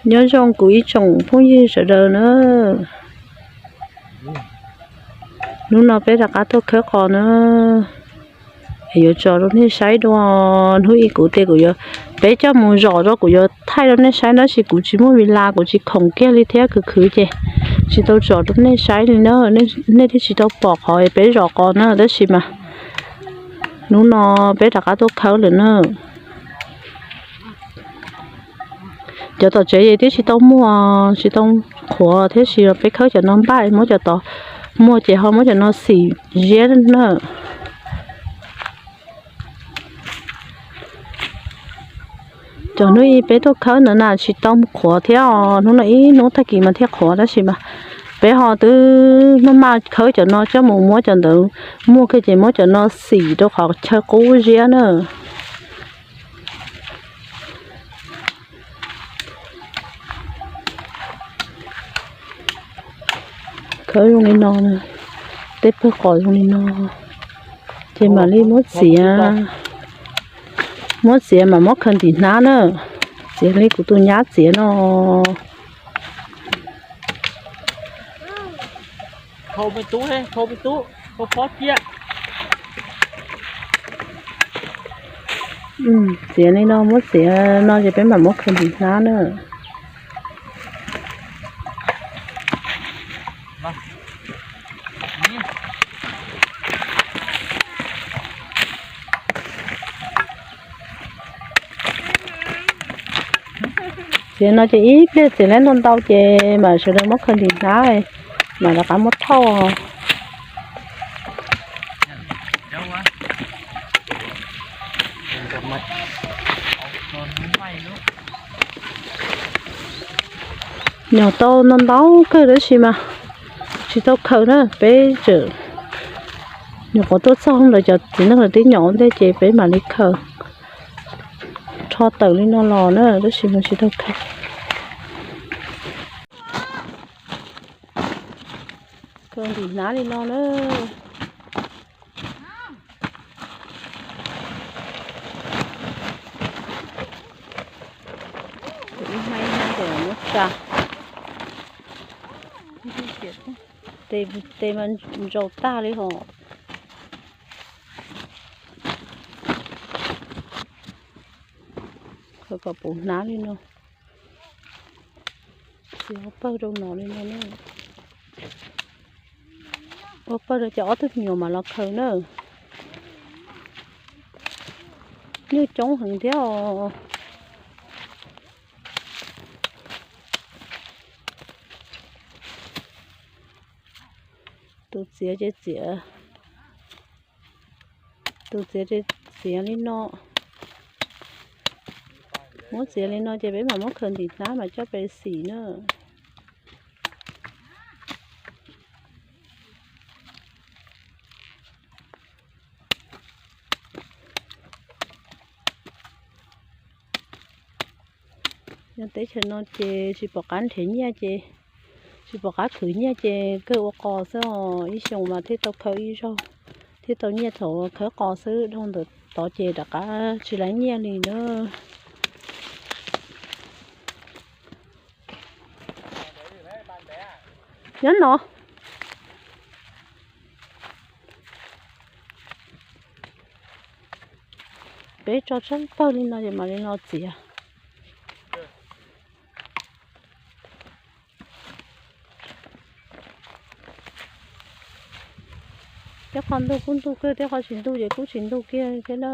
Nyob zoo kuv ib tsoom phooj ywg sawv daws na. Hnub no peb rov qab tuaj khawb qos na. Es yuav tso rau nej saib dua. Hnub ib kuv tias kuv yuav, peb coj mus zom rau kuv yuav thaij rau nej saib tab sis kuv tsis muaj vi las kuv tsis khoom kiag li thiab khwv khwv ces tsis tau tso rau nej saib li na. Nej thiaj tsis tau pom qhov peb zom qos na tab sis mas hnub no peb rov qab tuaj khawb lawm na. Cov tom tsev ces twb tsis tau muag tsis tau qhuav thiab sis peb khawb cov no npaj muab cov tod muag ces ho muab cov no xim ziab na. Cov hnub ib peb tuaj khawb ntawd na tsis tau qhuav thiab os, hnub no ib hnub tag kis mas thiaj qhuav tab sis mas peb ho twb maj maj khawb cov no coj mus muab cov ntawd muag kiag ces muab cov no xim rau qhov chaw qub ziab na. Khawb zoo li no, tej pawg qos zoo li no, ces mam li muab txiav, muab txiav mam muab khaws ntim hnab na, txiav li kuv tus nyab txiav no. Txiav li no muab txiav no ces peb mam muab khaws ntim hnab na. Txiav no ces ib pliag txiav lab ntau ntau ces mam sawv daws muab khaws ntim hnab, mam rov qab muab thauj. Nyom tau ntau ntau kawg tab sis mas tsis tau khaws na, peb tseem nyuam qhuav tuaj txog ntawd cov txiv neej lawv twb nyom ua ntej ces peb mam li khaws rho tawm li no los na tab sis mas tsis tau khaws. Khaws ntim hnab li no na. Ib hnab ib hnab ces muab tsa. Tes mas ntsaus tag li hos. Khaws kom puv hnab li no. Txiav ob pawg rau no li no na. Ob pawg rau cov ob tug me nyuam mam los khaws na. Nyuj coob heev thiab os. Tus txiav ces txiav, tus txiav ces txiav li no. Muab txiav li no ces peb mam muab khaws ntim hnab mas coj pes xim na. Nyob teb chaws no ces tsis pom qab nrhiav nyiaj ces, tsis pom qab khwv nyiaj ces kawg ua qos xwb os. Ib xyoos mas thiaj tau khaws ib zaug, thiaj tau nyiaj thaum khawb qos xwb. Dhau ntawm tod ces rov qab tsis laib nyiaj li na. Nyob no, peb tso tsawg pawg li no ces mam li no txiav. Tej qhov ntug kuj ntug kawg, tej qhov tsis ntug ces kuj tsis ntug kiag thiab na.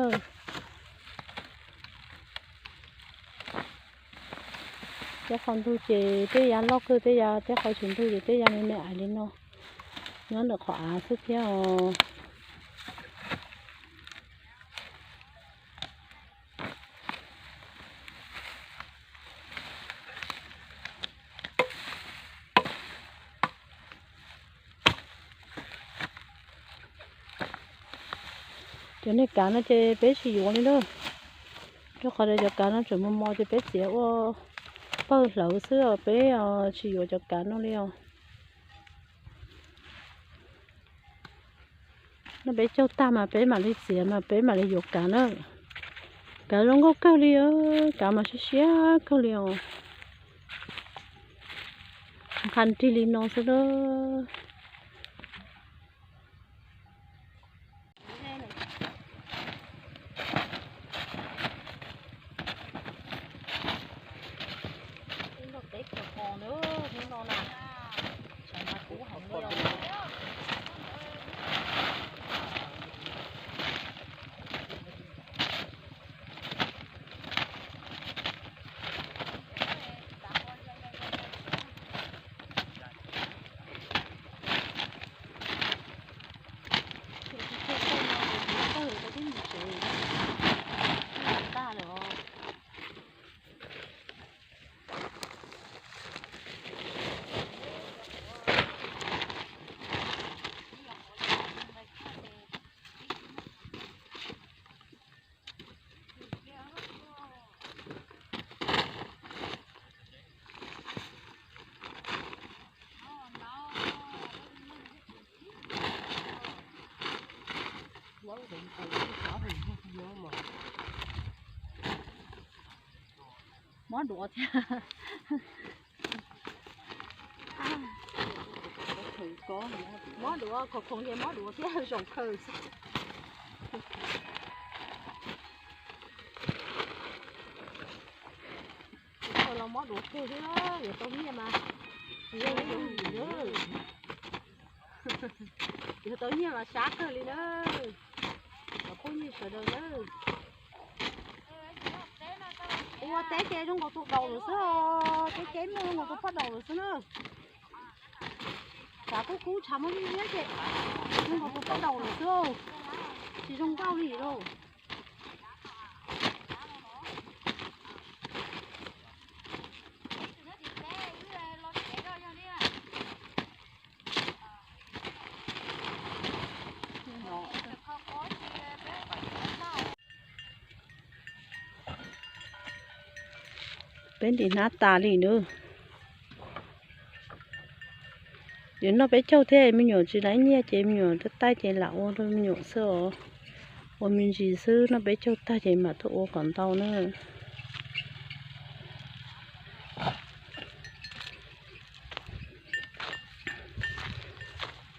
Tej qhov ntug ces tej yav loj kawg, tej yav, tej qhov tsis ntug ces tej yav me me ais li no. Nyob ntawm qhov av xwb thiab os. Cov niag kav no ces peb tsis yuav li na. Rau qhov tias cov kav no tseem mos mos ces peb txiav ua pawg hlawv xwb os, peb tsis yuav cov kav no li os. No peb caug tag mas peb mam li txiav mas peb mam li yuav kav na. Kav zoo nkauj kawg li, kav mas siab siab kawg li os. Qha nrig li no xwb na. Mob duav thiab. Mob duav, khoom khoom ces mob duav thiab zoo kawg. Tsis tau los mob duav kawg thiab, yuav tau nyiaj mas tsis yog ib yam li na. Yuav tau nyiaj mas sab kawg li na. Cov phooj ywg sawv daws na, ua teb ces zoo nkaus tus daus lawm xwb os, teb ces zoo nkaus tus poj daus lawm xwb na. Tshav kub kub tshav muaj vij viab ces zoo nkaus tus poj daus lawm xwb, tsis zoo nkauj li lauj. Peb ntim hnab tas li na. Yuav noj peb caug thiab, me nyuam tsis laib nyiaj ces me nyuam taij ces lam ua rau me nyuam xwb os. Ua me ntsis xwb, noj peb caug tag ces mam tuaj ua kom ntau na.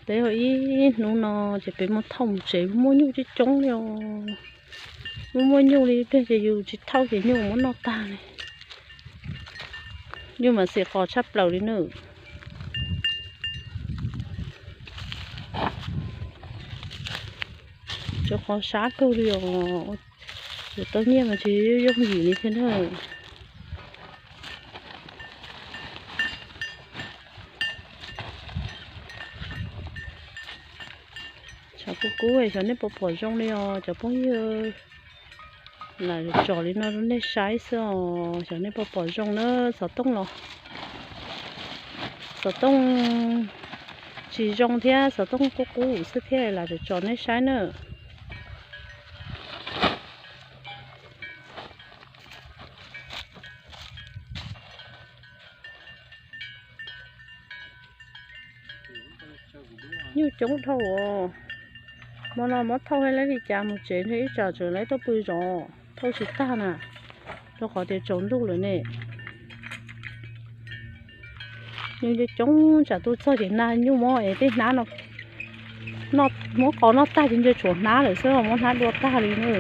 Peb ua ib hnub no ces peb muab thauj mus tsev, muaj nyuj coob coob li os. Muaj muaj nyuj li pliag ces yus tsis thauj ces nyuj muab noj tag li. Nyuj mas xim qos tshaj plaws li na. Cov qos sab kawg li os. Yuav tau nyiaj mas tsis yooj yim li thiab na. Tshav kub kub, xyov nej puas pom zoo li os cov phooj ywg. Lam tsom li no rau nej saib xwb os, xyov nej puas pom zoo na. Xov tooj los, xov tooj tsis zoo thiab, xov tooj kub kub xwb thiab, lam tsom nej saib na. Nyuj coob dhau os. Hmo no muab thauj thiab, lawv li cas mus tsev ntshe ib tsam tseem lawv tuaj pw zov, thauj tsis tag na. Rau qhov tias tsaus ntuj lawm ne. Nyuj coob, tsam tuaj txog ces nag nyuj mob es tej hnab no, muab qos noj tag ces ntshe tshuav hnab lawm xwb, muab hnab dua tag li na.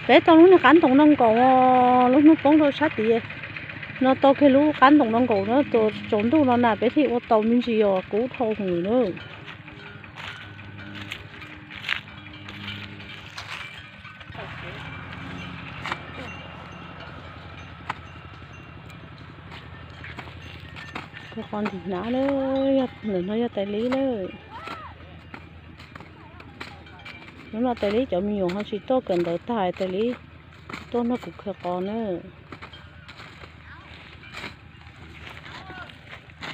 Peb tau lub niag qab ntoo no nkaus, lub hnub poob rau sab tid no tau kiag lub qab ntoo no nkaus na, tsaus ntuj no na peb thiaj ua tau me ntsis os, kub dhau hwv na. Tus qos ntim hnab na, ntawm no yog Tais Lib na. Hnub no Tais Lib cov me nyuam ho tsis tuaj kawm ntawv tag, Tais Lib tuaj nrog kuv khaws qos na.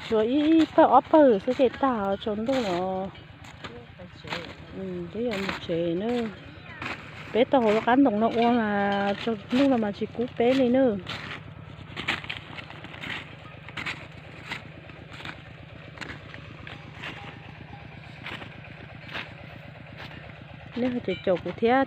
Tshuav ib pawg ob pawg xwb ces tag, tsaus ntuj lawm. Twb yuav mus tsev na. Peb tau hauv lub qab ntoo no ua mas tsaus ntuj no mas tsis kub peb li na. Nej ho caum caum kuv thiab,